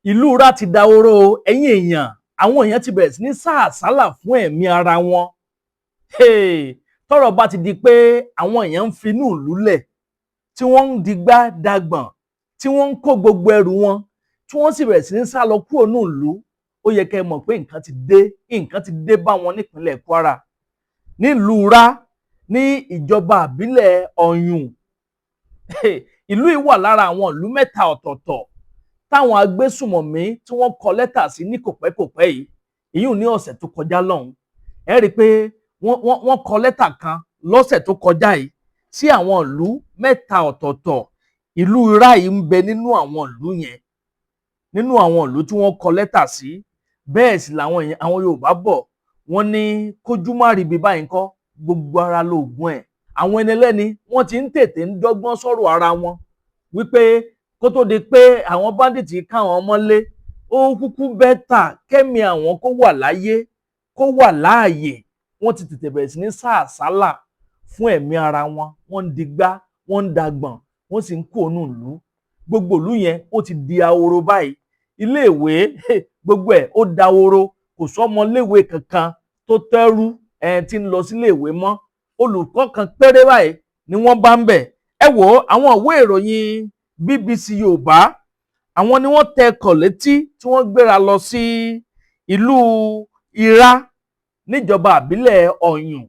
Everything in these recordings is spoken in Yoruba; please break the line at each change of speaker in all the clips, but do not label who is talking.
Ìlú Ira ti dahoro. Ẹ̀yin èèyàn, àwọn èèyàn ti bẹ̀rẹ̀ sí ní sá àsálà fún ẹ̀mí ara wọn. Tọ́rọ̀ bá ti di pé àwọn èèyàn ń finú ìlú lẹ̀, tí wọ́n ń digbá dagbọ̀n, tí wọ́n ń kó gbogbo ẹrù wọn, tí wọ́n sì bẹ̀rẹ̀ sí ní sá lọ kúrò ní ìlú, ó yẹ kẹ́ ẹ mọ̀ pé nǹkan ti dé, nǹkan ti dé bá wọn nípínlẹ̀ Kwara. Nílùú Ira, ní ìjọba àbílẹ̀ Ọ̀yùn, ìlú yìí wà lára àwọn ìlú mẹ́ta ọ̀tọ̀ọ̀tọ̀ táwọn agbésùmọ̀mí tí wọ́n kọ lẹ́tà sí ní kòpẹ́kòpẹ́ yìí, èyí ní ọ̀sẹ̀ tó kọjá lọ́hùn. Ẹ rí i pé wọ́n kọ lẹ́tà kan lọ́sẹ̀ tó kọjá yìí sí àwọn ìlú mẹ́ta ọ̀tọ̀ọ̀tọ̀. Ìlú Ira yìí ń bẹ nínú àwọn ìlú yẹn, nínú àwọn ìlú tí wọ́n kọ lẹ́tà sí. Bẹ́ẹ̀ sì làwọn èèyàn, àwọn Yorùbá bọ̀, wọ́n ní kójú má ríbi báyìí ńkọ́, gbogbo ara lóògùn ẹ̀. Àwọn ẹni ẹlẹ́ni, wọ́n ti ń tètè ń dọ́gbọ́n sọ̀rọ̀ ara wọn wípé kó tó di pé àwọn bandit káwọn mọ́lé, ó kúkú better kẹ́mi àwọn kó wà láyé, kó wà láàyè. Wọ́n ti tètè bẹ̀rẹ̀ sí ní sá àsálà fún ẹ̀mí ara wọn. Wọ́n ń digbá, wọ́n ń dagbọ̀n, wọ́n sì ń kó ònú ìlú. Gbogbo ìlú yẹn, ó ti di ahoro báyìí. Iléèwé, gbogbo ẹ̀ ó dahoro. Kò sọ́mọléèwé kankan tó tẹ́rú ẹ̀ tí ń lọ síléèwé mọ́. Olùkọ́ kan péré báyìí ni wọ́n bá ń bẹ̀. Ẹ wò ó, àwọn ìwé ìròyìn BBC Yorùbá, àwọn ni wọ́n tẹ kọ̀ létí tí wọ́n gbéra lọ sí ìlú Ira níjọba àbílẹ̀ Ọ̀yùn,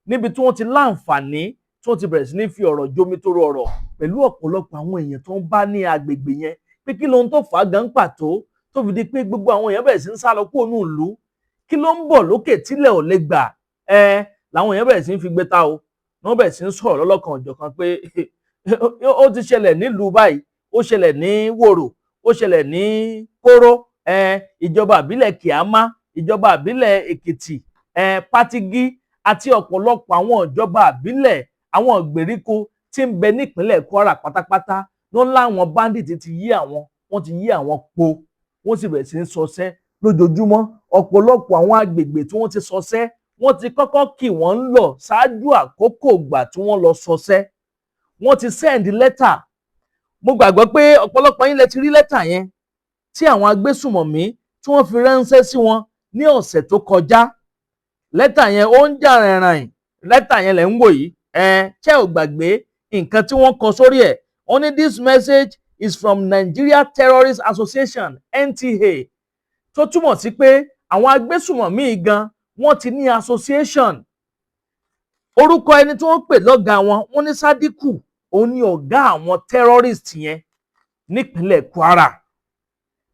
níbi tí wọ́n ti láǹfààní tí wọ́n ti bẹ̀rẹ̀ sí ní fi ọ̀rọ̀ jomitoro ọ̀rọ̀ pẹ̀lú ọ̀pọ̀lọpọ̀ àwọn èèyàn tó ń bá ní agbègbè yẹn, pé kí lóhun tó fà á gan pàtó tó fi di pé gbogbo àwọn èèyàn bẹ̀rẹ̀ sí ń sá lọ kúrò ní ìlú? Kí ló ń bọ̀ lókè tílẹ̀ ò lè gbà? Ẹ làwọn èèyàn bẹ̀rẹ̀ sí ń fi gbé ta o. Wọ́n bẹ̀rẹ̀ sí ń sọ̀rọ̀ lọ́lọ́kan òjọ̀kan pé ó ti ṣẹlẹ̀ nílùú báyìí, ó ṣẹlẹ̀ ní Wòrò, ó ṣẹlẹ̀ ní Kóró, ìjọba àbílẹ̀ Kìámá, ìjọba àbílẹ̀ Èkìtì, Pátígí àti ọ̀pọ̀lọpọ̀ àwọn ìjọba àbílẹ̀, àwọn ìgbèríko tí ń bẹ nípínlẹ̀ Kwara pátápátá ló ń láwọn bandit ti yí àwọn, wọ́n ti yí àwọn po, wọ́n sì bẹ̀rẹ̀ sí ń ṣọṣẹ́ lójoojúmọ́. Ọ̀pọ̀lọpọ̀ àwọn agbègbè tí wọ́n ti ṣọṣẹ́, wọ́n ti kọ́kọ́ kì wọ́n ń lọ ṣáájú àkókò ìgbà tí wọ́n lọ ṣọṣẹ́. Wọ́n ti send lẹ́tà. Mo gbàgbọ́ pé ọ̀pọ̀lọpọ̀ yín lẹ ti rí lẹ́tà yẹn tí àwọn agbésùmọ̀mí tí wọ́n fi ránṣẹ́ sí wọn ní ọ̀sẹ̀ tó kọjá. Lẹ́tà yẹn, ó ń jà rìnrìn. Lẹ́tà yẹn lẹ̀ ń wò yìí. Ẹ ṣé ò gbàgbé nǹkan tí wọ́n kọ sórí ẹ̀? Wọ́n ní, "This message is from Nigeria Terrorist Association, NTA," tó túmọ̀ sí pé àwọn agbésùmọ̀mí gan, wọ́n ti ní association. Orúkọ ẹni tí wọ́n pè lọ́gàá wọn, wọ́n ní Sadiku, òun ni ọ̀gá àwọn terrorist yẹn nípínlẹ̀ Kwara.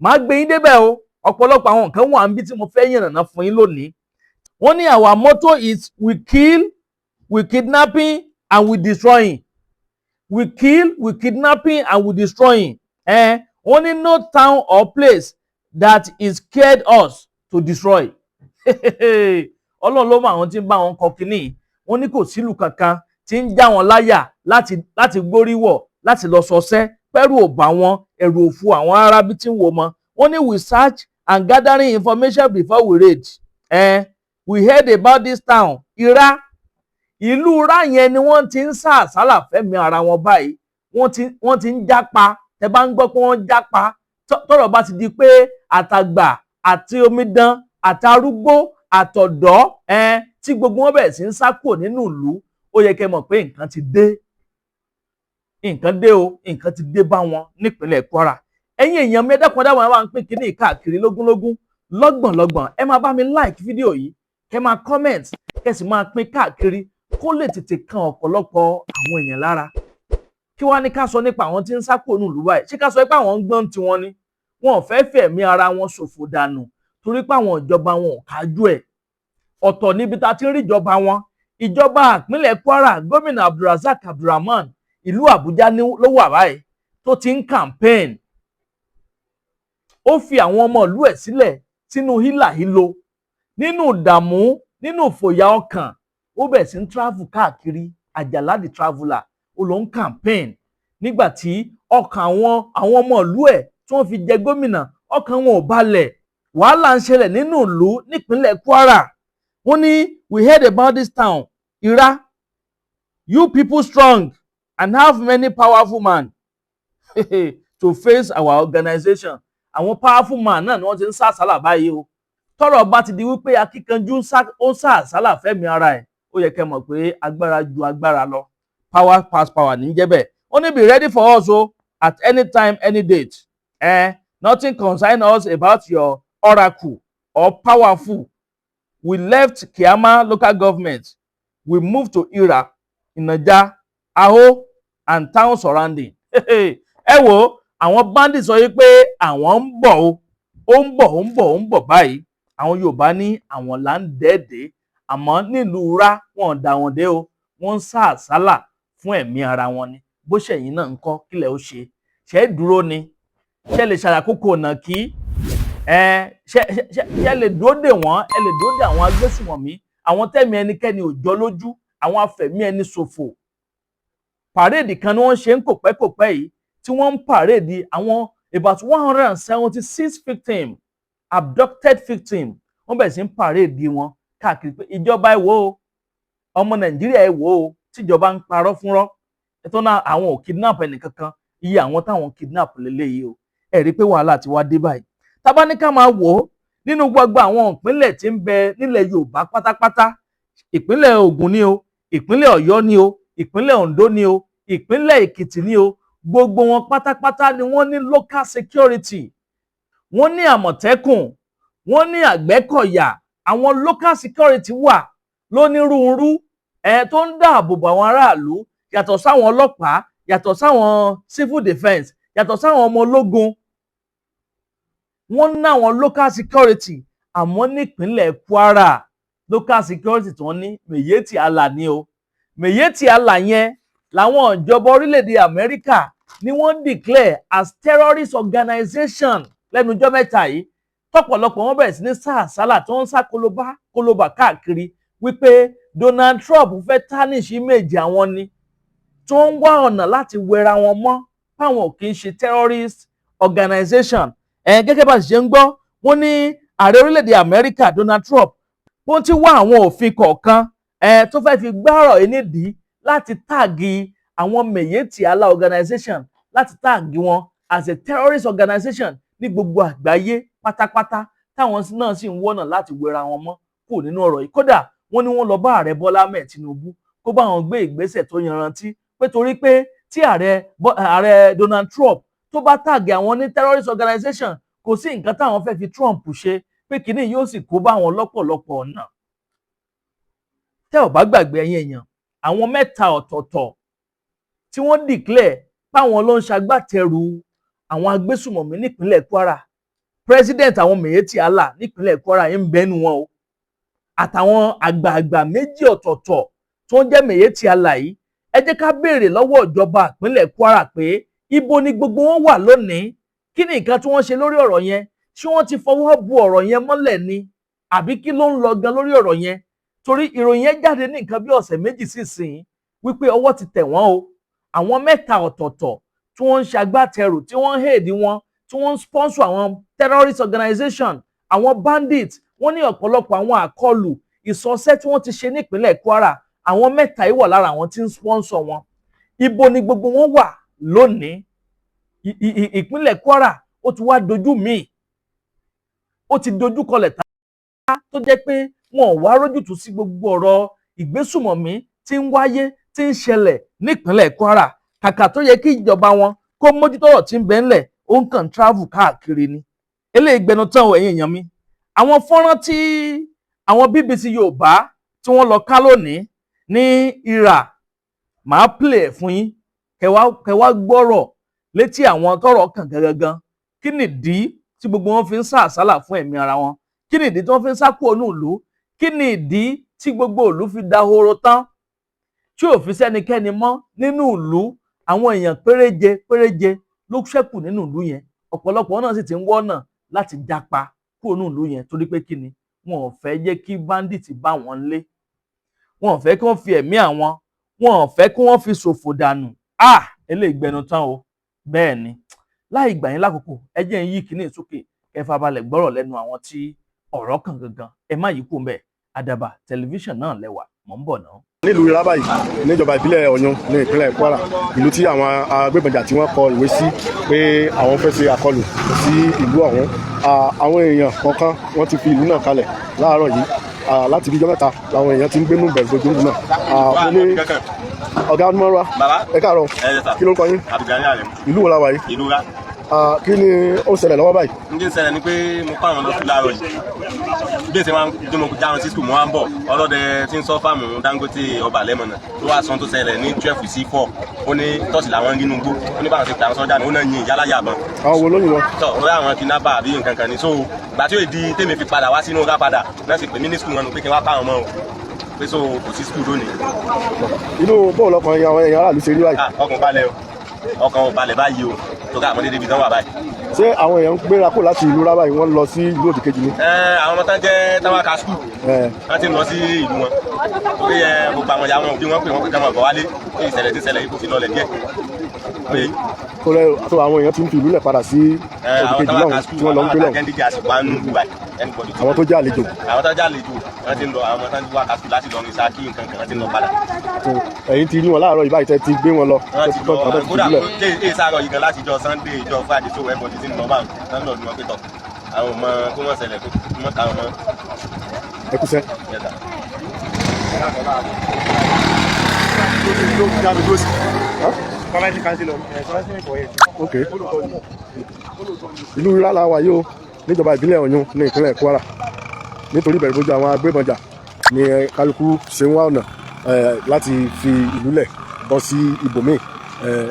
Màá gbé yín débẹ̀ o. Ọ̀pọ̀lọpọ̀ àwọn nǹkan wà níbi tí mo fẹ́ yànnàná fún yín lónìí. Wọ́n ní, "Our motto is we kill, we kidnapping and we destroying. We kill, we kidnapping and we destroying." Wọ́n ní, "No town or place that is scared us to destroy." Ọlọ́run ló mọ àwọn tí ń bá wọn kọ kínní. Wọ́n ní kò sílùú kankan tí ń já wọn láyà láti gbóríwọ̀ láti lọ sọsẹ́ pẹ́rù ò bá wọn, ẹ̀rù òfu àwọn arábí tí ń wò mọ́. Wọ́n ní, "We search and gathering information before we raid. We heard about this town, Ira." Ìlú Ira yẹn ni wọ́n ti ń sá àsálà fẹ́mi ara wọn báyìí. Wọ́n ti ń jápa. Tẹ bá ń gbọ́ pé wọ́n jápa, tọ́rọ̀ bá ti di pé àtàgbà àti omidan àtarúgbó àtọ̀dọ́ tí gbogbo wọn bẹ̀rẹ̀ sí ń sá kúrò nínú ìlú, ó yẹ kẹ́ mọ̀ pé nǹkan ti dé, nǹkan dé o, nǹkan ti dé bá wọn nípínlẹ̀ Kwara. Ẹ̀yin èèyàn mi, ẹ dákun, dáwọn máa ń pín kínní káàkiri lógúnlógún, lọ́gbọ̀nlọ́gbọ̀n. Ẹ máa bá mi like fídíò yìí, kẹ́ máa comment, kẹ́ sì máa pín káàkiri kó lè tètè kan ọ̀pọ̀lọpọ̀ àwọn èèyàn lára. Kí wàá ní ká sọ nípa àwọn tí ń sá kúrò nílùú báyìí? Ṣé ká sọ pé àwọn ń gbọ́n tiwọn ni? Wọn ò fẹ́ fẹ̀mí ara wọn ṣòfò dànù torí pé àwọn ìjọba wọn ò kájú ẹ̀. Ọ̀tọ̀ níbi tá a ti ń rí ìjọba wọn, ìjọba ìpínlẹ̀ Kwara, gómìnà Abdulrasaq Abdulrahman, ìlú Àbújá ló wà báyìí tó ti ń campaign. Ó fi àwọn ọmọ ìlú ẹ̀ sílẹ̀ sínú hílàhílo, nínú ìdààmú, nínú ìfòyà ọkàn. Ó bẹ̀rẹ̀ sí ń travel káàkiri. Àjàlá the Traveller, ó lọ ń campaign nígbà tí ọkàn àwọn ọmọ ìlú ẹ̀ tí wọ́n fi jẹ gómìnà, ọkàn wọn ò balẹ̀. Wàhálà ń ṣẹlẹ̀ nínú ìlú nípínlẹ̀ Kwara. Wọ́n ní, "We heard about this town, Ira. You people strong and have many powerful man to face our organization." Àwọn powerful man náà ni wọ́n ti ń sá àsálà báyìí o. Tọ́rọ̀ bá ti di wípé akíkanjú ó ń sá àsálà fẹ́mi ara ẹ̀, ó yẹ kẹ́ mọ̀ pé agbára ju agbára lọ. Power pass power ní jẹ́ bẹ́ẹ̀. Ó ní, "Be ready for us o, at any time, any date. Nothing concern us about your oracle or powerful. We left Kiama Local Government. We moved to Ira, Inaja, Aho and town surrounding." Ẹ wo, àwọn bandits sọ wípé àwọn ń bọ̀ o. Ó ń bọ̀, ó ń bọ̀, ó ń bọ̀ báyìí. Àwọn Yorùbá ní àwọn là ń dẹ́ẹ̀dẹ́, àmọ́ nílùú rá wọn ò dá wọn dé o. Wọ́n ń sá àsálà fún ẹ̀mí ara wọn ni. Bó ṣẹ̀yìn náà ń kọ́, kílẹ̀ ó ṣe ṣe é dúró ni? Ṣe lè ṣàyàkókò ọ̀nà kí ẹ ṣe ṣe lè dúró dè wọ́n? Ẹ lè dúró dè àwọn agbésùmọ̀mí, àwọn tẹ̀mí ẹnikẹ́ni ò jọ lójú, àwọn afẹ̀mí ẹni ṣòfò? Parade kan ni wọ́n ṣe ń kòpẹ́kòpẹ́ yìí tí wọ́n ń parade àwọn about 176 victim, abducted victim. Wọ́n bẹ̀rẹ̀ sí ń parade wọn káàkiri pé ìjọba, ẹ wò ó, ọmọ Nàìjíríà, ẹ wò ó, tíjọba ń parọ́ fúnrọ́ ètò náà, àwọn ò kidnap ẹnìkankan. Iye àwọn táwọn kidnap lélẹ́yìí o. Ẹ rí i pé wàhálà ti wá dé báyìí. Tá bá ní ká máa wò ó, nínú gbogbo àwọn ìpínlẹ̀ tí ń bẹ nílẹ̀ Yorùbá pátápátá, ìpínlẹ̀ Ògùn ni o, ìpínlẹ̀ Ọ̀yọ́ ni o, ìpínlẹ̀ Oǹdó ni o, ìpínlẹ̀ Èkìtì ni o, gbogbo wọn pátápátá ni wọ́n ní local security, wọ́n ní Àmọ̀tẹ́kùn, wọ́n ní Àgbẹ̀kọ̀yà. Àwọn local security wà lónírúurú ẹ tó ń dáàbò bo àwọn aráàlú, yàtọ̀ sáwọn ọlọ́pàá, yàtọ̀ sáwọn civil defence, yàtọ̀ sáwọn ọmọ ológun. Wọ́n ní àwọn local security. Àmọ́ nípínlẹ̀ Kwara, local security tí wọ́n ní, Miyetti Allah ní o. Miyetti Allah yẹn làwọn ìjọba orílẹ̀-èdè Amẹ́ríkà ni wọ́n declare as terrorist organization lẹ́nu ọjọ́ mẹ́ta yìí, tọ́pọ̀lọpọ̀ wọn bẹ̀rẹ̀ sí ní sá àsálà, tí wọ́n ń sá kolobá kolobà káàkiri wípé Donald Trump fẹ́ tarnish image àwọn ni, tí wọ́n ń wá ọ̀nà láti wẹra wọn mọ́ páwọn ò kì í ṣe terrorist organization. Ẹ̀ gẹ́gẹ́ bá a ṣe ń gbọ́, wọ́n ní ààrẹ orílẹ̀-èdè Amẹ́ríkà Donald Trump, wọ́n ti wá àwọn òfin kọ̀ọ̀kan ẹ̀ tó fẹ́ fi gbárọ̀ yìí nídìí láti tag àwọn Miyetti Allah organization, láti tag wọn as a terrorist organization ní gbogbo àgbáyé pátápátá, táwọn náà sì ń wọ́nà láti wẹra wọn mọ́ kúrò nínú ọ̀rọ̀ yìí. Kódà wọ́n ní wọ́n lọ bá ààrẹ Bọ́lá Ahmed Tinubu kó bá wọn gbé ìgbésẹ̀ tó yanrantí, pé torí pé tí ààrẹ Donald Trump tó bá tag àwọn ní terrorist organization, kò sí nǹkan táwọn fẹ́ fi Trump ṣe, pé kínní yóò sì kó bá wọn lọ́pọ̀lọpọ̀ ọ̀nà. Tẹ́ ò bá gbàgbé, ẹ̀yin èèyàn, àwọn mẹ́ta ọ̀tọ̀ọ̀tọ̀ tí wọ́n declare páwọn ló ń ṣagbátẹrù àwọn agbésùmọ̀mí nípínlẹ̀ Kwara, president àwọn Miyetti Allah nípínlẹ̀ Kwara ń bẹ́nu wọn o, àtàwọn àgbààgbà méjì ọ̀tọ̀ọ̀tọ̀ tó ń jẹ́ Miyetti Allah yìí. Ẹ jẹ́ ká béèrè lọ́wọ́ ìjọba ìpínlẹ̀ Kwara pé ibo ni gbogbo wọn wà lónìí? Kí ni nǹkan tí wọ́n ṣe lórí ọ̀rọ̀ yẹn? Ṣé wọ́n ti fọwọ́ bu ọ̀rọ̀ yẹn mọ́lẹ̀ ni, àbí kí ló ń lọ gan lórí ọ̀rọ̀ yẹn? Torí ìròyìn yẹn jáde ní nǹkan bí ọ̀sẹ̀ 2 sísìn wípé ọwọ́ ti tẹ̀ wọ́n o, àwọn mẹ́ta ọ̀tọ̀ọ̀tọ̀ tí wọ́n ń ṣagbátẹrù, tí wọ́n ń head wọn, tí wọ́n ń sponsor àwọn terrorist organization, àwọn bandits. Wọ́n ní ọ̀pọ̀lọpọ̀ àwọn àkọlù ìsọsẹ́ tí wọ́n ti ṣe nípínlẹ̀ Kwara, àwọn mẹ́ta yìí wà lára àwọn tí ń sponsor wọn. Ibo ni gbogbo wọn wà lónìí? Ìpínlẹ̀ Kwara, ó ti wá dojú míì, ó ti dojú kọlẹ̀ tá tó jẹ́ pé wọn ò wá rójútùú sí gbogbo ọ̀rọ̀ ìgbésùmọ̀mí tí ń wáyé, tí ń ṣẹlẹ̀ nípínlẹ̀ Kwara. Kàkà tó yẹ kí ìjọba wọn kó mójútó ọ̀rọ̀ tí ń bẹ ńlẹ̀, ó ń kàn travel káàkiri ni. Eléyìí gbẹnu tán o. Ẹ̀yin èèyàn mi, àwọn fọ́nrán tí àwọn BBC Yorùbá tí wọ́n lọ ká lónìí ní Ìrà, màá play ẹ̀ fún yín, kẹwàá gbọ́rọ̀ létí àwọn tọ́rọ̀ kàn gangan. Kí nìdí tí gbogbo wọn fi ń sá àsálà fún ẹ̀mí ara wọn? Kí nìdí tí wọ́n fi ń sá kúrò ní ìlú? Kí ni ìdí tí gbogbo ìlú fi dahoro tán, tí ò fi sẹ́nikẹ́ni mọ́ nínú ìlú? Àwọn èèyàn péréje péréje ló ṣẹ́kù nínú ìlú yẹn. Ọ̀pọ̀lọpọ̀ náà sì ti ń wọ́nà láti jápa kúrò nínú ìlú yẹn, torí pé kí ni? Wọn ò fẹ́ jẹ́ kí bandit bá wọn lé, wọn ò fẹ́ kí wọ́n fi ẹ̀mí àwọn, wọn ò fẹ́ kí wọ́n fi ṣòfò dànù. Ah, eléyìí gbẹnu tán o. Bẹ́ẹ̀ ni, láì gbà yín lákòókò, ẹ jẹ́ ń yí kíní sókè, kẹ́ farabalẹ̀ gbọ́rọ̀ lẹ́nu àwọn tí ọ̀rọ̀ kàn gangan. Ẹ má yí kú mbẹ̀. Àdàbà Tẹlifíṣàn náà lẹ́wà, mò ń bọ̀ náà.
Nílùú Ìrá báyìí, níjọba ìbílẹ̀ Ọ̀yún ní ìpínlẹ̀ Kwara, ìlú tí àwọn agbébọnjà tí wọ́n kọ ìwé sí pé àwọn fẹ́ ṣe àkọlù sí ìlú ọ̀hún. Àwọn èèyàn kọ̀ọ̀kan wọ́n ti fi ìlú náà kalẹ̀ láàárọ̀ yìí. Láti bí ijọ́ 3 làwọn èèyàn ti ń gbénú bẹ̀rù gbogbo ìlú náà. Mo ní ọ̀gá mọ́ra.
Bàbá.
Ẹ káàárọ̀.
Ẹ ṣe sà.
Kí ló ń kọ yín?
Abdulgani Alem.
Ìlú wo la wà yìí?
Ìlú Ra.
Kí ni ó ń ṣẹlẹ̀ lọ́wọ́ báyìí?
N tí ń ṣẹlẹ̀ ni pé mo kọ́ àwọn lọ sí láàárọ̀ yìí. Bí èsì wọn tí mo já wọn sí school, mo wá ń bọ̀. Ọlọ́dẹ tí ń sọ fáàmù Dangote ọba lẹ́mọ̀nà tó wá sọ tó ṣẹlẹ̀ ní 3:45. Ó ní tọ́sí làwọn ń rínú gbó. Ó ní báwọn ti pè àwọn sọ́jà ní ó náà yin ìyá láyà bọ̀n.
Àwọn wo lóyún wọn?
Tọ́ ó rí àwọn kidnapper àbí nǹkan kan ni. So ìgbà tí ó di tèmi fi padà wá sínú Ra padà náà sì pè mí ní school wọn nù pé kí n wá ká àwọn ọmọ o. Pé so kò sí school lónìí.
Inú bóòlù ọkàn àwọn èèyàn aráàlú ṣe rí báyìí?
Ah, ọkàn balẹ̀ o. Ọkàn ò balẹ̀ báyìí o. Tó ká àwọn dédé ibi tán wà báyìí.
Ṣé àwọn èèyàn ń gbéra kó láti ìlú Ra báyìí, wọ́n lọ sí ìlú òdì kejì ni?
Ẹ, àwọn ọmọ tán jẹ́ táwọn ka school, wọ́n ti ń lọ sí ìlú wọn torí ẹ gbogbo àwọn ìyá wọn, òbí wọn pè wọ́n pé ká máa bọ̀ wálé kí ìṣẹ̀lẹ̀ tí ìṣẹ̀lẹ̀ yìí kò fi lọlẹ̀ díẹ̀ pé
Tó rẹ tó àwọn èèyàn ti ń fi ìlú lẹ̀ padà sí
ẹ
òdì
àwọn
kejì
táwọn
lọ́hùn
ka school,
tí wọ́n lọ ń
àwọn
gbé lọ́hùn.
àtàkẹ́ dídí àsìkò àánú Dubai anybody.
Àwọn tó jẹ́ àlejò.
Àwọn tó jẹ́ àlejò wọ́n ti ń lọ, àwọn ọmọ tán wá ka school láti lọ ní Ṣakí nǹkan kan, wọ́n ti ń lọ padà.
Tó ẹ̀yin ti rí wọn láàárọ̀ yìí báyìí, tẹ́ ti gbé wọn lọ?
Wọ́n ti lọ.
Tó ti fi
Kódà
ìlú lẹ̀.
kó jẹ́ sáárọ̀ yìí gan láti jọ Sunday, ìjọ Friday, so everybody ti ń lọ báwọn tán lọ ní wọn pé tọ̀ àwọn ọmọ kó wọ́n ṣẹlẹ̀ kó wọ́n ta ọmọ.
Ẹ kúṣẹ́.
Yẹta.
Ok, ìlú Ìrá la wà yìí o, níjọba ìbílẹ̀ Ọ̀yún ní ìpínlẹ̀ Kwara. Nítorí ìbẹ̀rù bójú àwọn agbébọnjà ni kálukú ṣe ń wá ọ̀nà láti fi ìlú lẹ̀ bọ́ sí ibòmíì,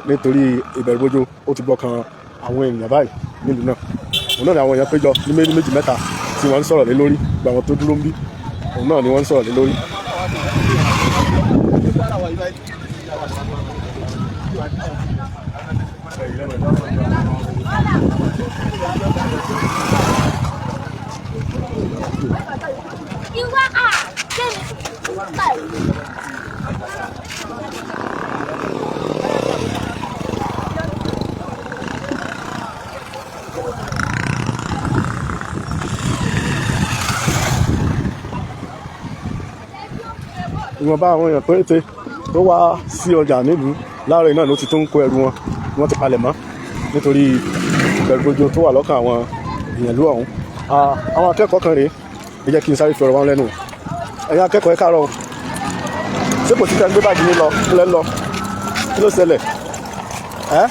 nítorí ìbẹ̀rù bójú ó ti gbọ́kàn àwọn èèyàn báyìí nílùú náà. Òun náà ni àwọn èèyàn péjọ ní méjì méjì mẹ́ta tí wọ́n ń sọ̀rọ̀ lé lórí. Gba àwọn tó dúró ń bí, òun náà ni wọ́n ń sọ̀rọ̀ lé lórí.
Ìwọ à kémi.
Ìwọ̀nba àwọn èèyàn péréte tó wá sí ọjà nílùú láàárọ̀ yìí náà ló ti tó ń kó ẹrù wọn, wọ́n ti palẹ̀ mọ́ nítorí ìbẹ̀rùbojo tó wà lọ́kàn àwọn èèyàn ìlú ọ̀hún. Àwọn akẹ́kọ̀ọ́ kan rèé, ẹ jẹ́ kí n sáré fi ọ̀rọ̀ wọn lẹ́nu wò. Ẹ̀yin akẹ́kọ̀ọ́, ẹ káàárọ̀ o. Ṣé kò sí tẹ́ ń gbé báàgì yín lọ? Kí lẹ́ ń lọ? Kí ló ṣẹlẹ̀ ẹ́?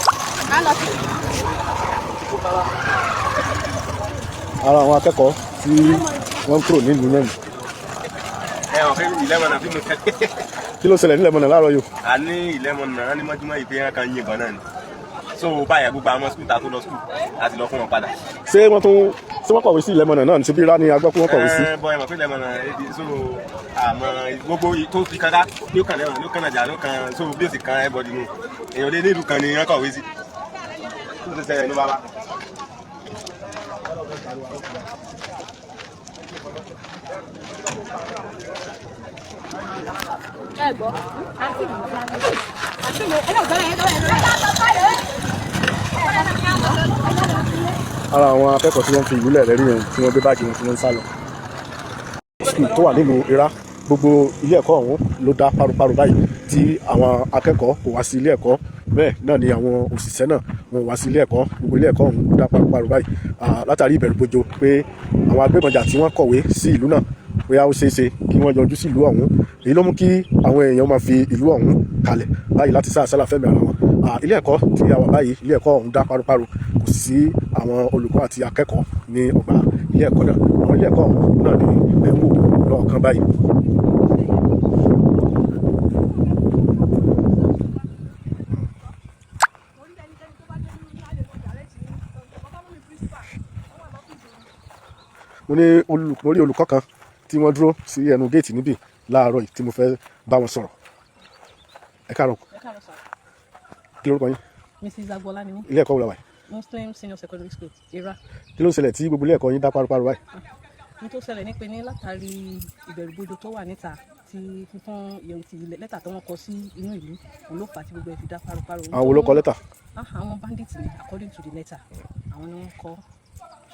Ara àwọn akẹ́kọ̀ọ́ tí wọ́n ń kúrò nílùú náà ni.
Ẹ ọ̀ fẹ́ ìlẹ́mọ̀nà fíìmù tẹ́lẹ̀.
Kí ló ṣẹlẹ̀ nílẹ̀ mọ̀nà láàárọ̀ yìí o?
A ní ìlẹ́mọ̀nà ní mọ́júmọ́ ìpè yẹn kan yìnbọn náà ni, so báyà gbogbo àwọn school ta tó lọ school àti lọ fún wọn padà.
Ṣé wọ́n tún ṣé wọ́n kọ̀wé sí ìlẹ́mọ̀nà náà ní síbí rá ní agbọ́ pé wọ́n kọ̀wé sí?
Ẹ bọ, ẹ mọ̀ pé ìlẹ́mọ̀nà so àmọ́ gbogbo tó fi kankan ní ó kàn lẹ́wọ̀n ní ó kàn nàjà ní ó kàn, so bí ó sì kan everybody nù, èèyàn lé nílùú kan ni wọ́n kọ̀wé sí tó ti ṣẹlẹ̀ ní bàbá.
Ẹ gbọ́, àǹtí mi, àǹtí mi, ẹ náà gbọ́dọ̀ yẹn gbọ́dọ̀ yẹn.
Ara àwọn akẹ́kọ̀ọ́ tí wọ́n fi ìlú lẹ̀ lẹ́rí yẹn, tí wọ́n gbé báàgì wọn tí wọ́n ń sá lọ. School tó wà nílùú Ìrá, gbogbo ilé ẹ̀kọ́ ọ̀hún ló dá paru-paru báyìí tí àwọn akẹ́kọ̀ọ́ kò wá sí ilé ẹ̀kọ́. Bẹ́ẹ̀ náà ni àwọn òṣìṣẹ́ náà wọn wá sí ilé ẹ̀kọ́. Gbogbo ilé ẹ̀kọ́ ọ̀hún ló dá paru-paru báyìí látàrí ìbẹ̀rùbojo pé àwọn agbébọnjà tí wọ́n kọ̀wé sí ìlú náà, bóyá ó ṣeé ṣe kí wọ́n yọjú sí ìlú ọ̀hún. Èyí ló mú kí àwọn èèyàn máa fi ìlú ọ̀hún kalẹ̀ báyìí láti sá àsálà fẹ́mi ara wọn. Ilé ẹ̀kọ́ tí a wà báyìí, ilé ẹ̀kọ́ ọ̀hún dá paru-paru, kò sì sí àwọn olùkọ́ àti akẹ́kọ̀ọ́ ní ọgbà ilé ẹ̀kọ́ náà. Àwọn ilé ẹ̀kọ́ ọ̀hún náà ni ẹ̀ ń wò lọ́ọ̀kan báyìí. Mo ní mo rí olùkọ́ kan tí wọ́n dúró sí ẹnu géètì níbí láàárọ̀ yìí tí mo fẹ́ bá wọn sọ̀rọ̀. Ẹ káàárọ̀.
Ẹ káàárọ̀ sir.
Kí lórúkọ yín?
Mrs. Agboola ni mí.
Ilé ẹ̀kọ́ wo la wà yìí?
Muslim Senior Secondary School, Ira.
Kí ló ń ṣẹlẹ̀ tí gbogbo ilé ẹ̀kọ́ yín dá paru-paru báyìí?
Ní tó ṣẹlẹ̀ ní pé ní látàrí ìbẹ̀rùbojo tó wà níta ti fífún ìyẹn ti lẹ́tà tí wọ́n kọ sí inú ìlú, òun ló fà á tí gbogbo ẹ̀ fi dá paru-paru.
Àwọn wo ló kọ lẹ́tà?
Ah, àwọn bandits ni, according to the letter. Àwọn ni wọ́n kọ.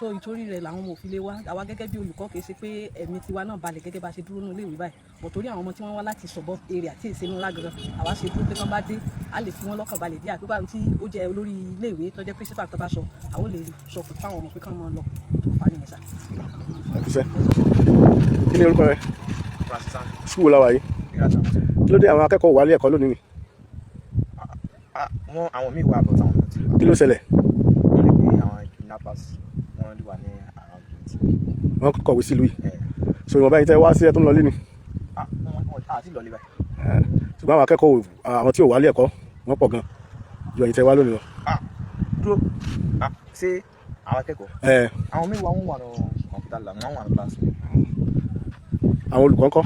So ìtorí rẹ̀ làwọn ọmọ òfin lè wá. Àwa gẹ́gẹ́ bí olùkọ́, kì í ṣe pé ẹ̀mí tiwa náà balẹ̀ gẹ́gẹ́ bá ṣe dúró nínú iléèwé báyìí bọ̀, torí àwọn ọmọ tí wọ́n wá láti suburb area tí èsè ńlá gangan, àwa ṣe dúró pé tán bá dé, a lè fi wọ́n lọ́kàn balẹ̀ díẹ̀, àpépà tí ó jẹ́ olórí iléèwé tó jẹ́ principal tó bá sọ, àwọn lè sọ fún fáwọn ọmọ pé kán máa lọ. Tó fà á nìyẹn sá.
Àkúṣe, kí ni orúkọ rẹ? School wo la wà yìí? Kí ló dé àwọn akẹ́kọ̀ọ́ wà lé ẹ̀kọ́ lónìí ni?
Wọn àwọn míì wà, but àwọn ò tí wà.
Kí ló ṣẹlẹ̀?
Wọ́n lè pe àwọn kidnappers, wọ́n lè wà ní around 20.
Wọ́n kọ̀wé sílùú yìí?
Ẹ̀.
So ìwọ̀nba yìí tẹ́ wá sí ẹ tó ń lọ lé ni?
Ah, wọ́n àti lọ́lé báyìí.
Ṣùgbọ́n àwọn akẹ́kọ̀ọ́ àwọn tí ò wálé ẹ̀kọ́ wọ́n pọ̀ gan ju ẹ̀yin tẹ́ wá lónìí lọ.
Ah, dúró, ah, ṣé àwọn akẹ́kọ̀ọ́?
Ẹ.
Àwọn míì wà, wọ́n wà ní computer lab, wọ́n wà ní class.
Àwọn olùkọ́ ńkọ́?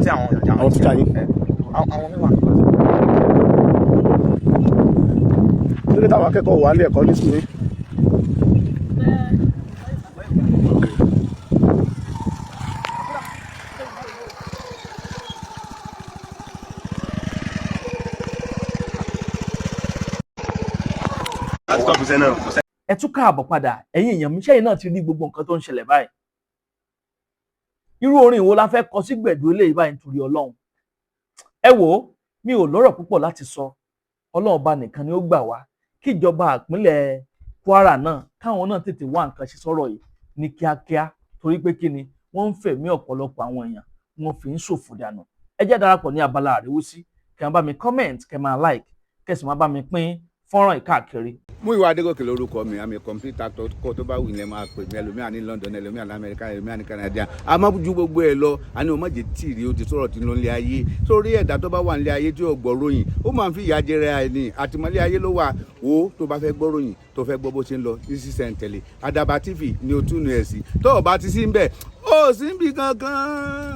Ṣé àwọn
Àwọn teacher yín?
Ẹ, àwọn míì wà ní class.
Kí ló dé táwọn akẹ́kọ̀ọ́ wà lé ẹ̀kọ́ ní school yín? Okay.
Àti stop iṣẹ́ náà kò sẹ́.
Ẹ tún káàbọ̀ padà, ẹ̀yin èèyàn mi. Ṣẹ́yìn náà ti rí gbogbo nǹkan tó ń ṣẹlẹ̀ báyìí? Irú orin wo la fẹ́ kọ sí gbẹ̀dú eléyìí báyìí nítorí Ọlọ́run? Ẹ wò ó, mi ò lọ́rọ̀ púpọ̀ láti sọ. Ọlọ́run ọba nìkan ni ó gbà wá. Kí ìjọba ìpínlẹ̀ Kwara náà, káwọn náà tètè wá nǹkan ṣe sọ́rọ̀ yìí ní kíákíá, torí pé kí ni, wọ́n ń fẹ̀mí ọ̀pọ̀lọpọ̀ àwọn èèyàn, wọ́n fi ń ṣòfò dànù. Ẹ jẹ́ darapọ̀ ní abala àríwísí, kẹ́ máa bá mi comment, kẹ́ máa like, kẹ́ sì máa bá mi pín fọ́nrán ìkáàkiri.
Múyìwá Adégòkè lórúkọ mi. Àmì complete actor kọ́ tó bá wù ní ẹ máa pè mí. Ẹlòmíà ní London, ẹlòmíà ní Amẹ́ríkà, ẹlòmíà ní Canada. Àmọ́ ju gbogbo ẹ lọ, àní o má jẹ́ tí rí o ti sọ̀rọ̀ tí ń lọ nílé ayé. Sórí ẹ̀dá tó bá wà nílé ayé tí yóò gbọ́ ròyìn, ó máa ń fi ìyà jẹrẹ ẹni àtìmọ́lé ayé ló wà. Wo tó bá fẹ́ gbọ́ ròyìn, tó fẹ́ gbọ́ bó ṣe ń lọ ní sísẹ̀ntẹ̀lé, Àdàbà TV ni o túnú ẹ̀ sí. Tó o bá ti sí ń bẹ̀, ó sì ń bì kankan.